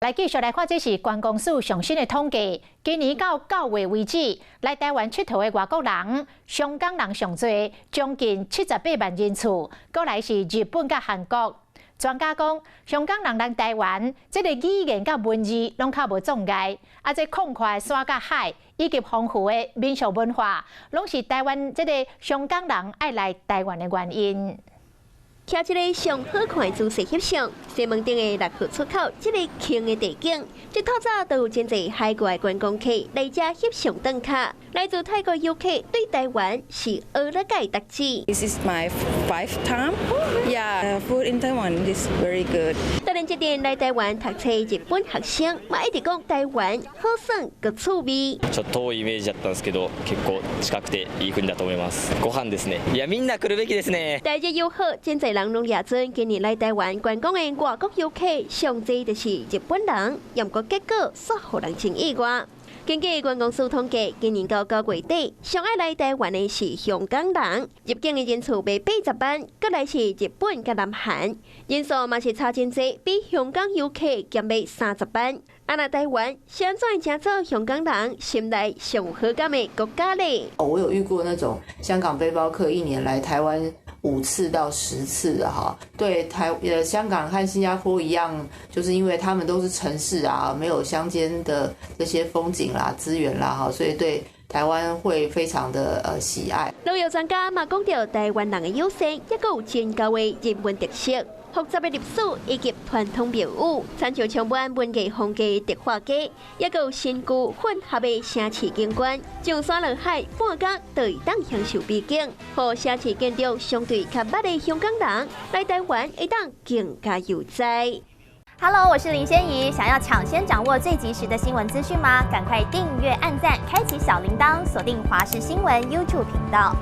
來繼續來看，這是觀光署上新的統計。今年到9月為止，來台灣𨑨迌的外國人，香港人上濟，將近78萬人次，閣來是日本佮韓國。專家講，香港人來台灣，這个語言佮文字攏較無障礙，啊，這廣闊的山佮海，以及豐富的民俗文化，攏是台灣這个香港人愛來台灣的原因。徛這个上好看的姿勢翕相，西門町的6號出口，這个空的地景，這透早都有真濟海外觀光客來遮翕相打卡。來自泰國遊客對台灣是學了解特質。 This is my fifth time. Yeah, food in Taiwan is very good. 當然，這陣來台灣讀冊日本學生，嘛一直講台灣好耍閣趣味。ちょっと遠いイメージだったんですけど、結構近くていい国だと思います。ご飯ですね。いや、みんな来るべきですね。台日友好，真濟人攏掠準今年來台灣觀光的外國遊客，上濟就是日本人，毋過結果煞予人真意外。根據觀光署統計，今年到9月底，上愛來台灣的是香港人，入境的人次袂80萬，閣來是日本佮南韓，人數嘛是差真濟，比香港遊客減欲30萬。啊，那台灣是按怎會成做香港人心內上有好感的國家咧？我有遇過那種香港背包客，一年來台灣5次到10次的哈。對香港和新加坡一樣，就是因為他們都是城市啊，沒有鄉間的這些風景啦、資源啦，哈，所以對台灣會非常的喜愛。旅遊專家嘛講著台灣人的友善，抑閣有真高的人文特色、複雜的歷史以及傳統廟宇，親像充滿文藝風格的迪化街，抑閣有新舊混合的城市景觀，上山落海，半工就會當享受美景，予城市建築相對較捌的香港人來台灣會當更加悠哉。 Hello，我是林仙怡，想要搶先掌握最及時的新聞資訊嗎？趕快訂閱、按讚、開啟小鈴鐺，鎖定華視新聞 YouTube 頻道。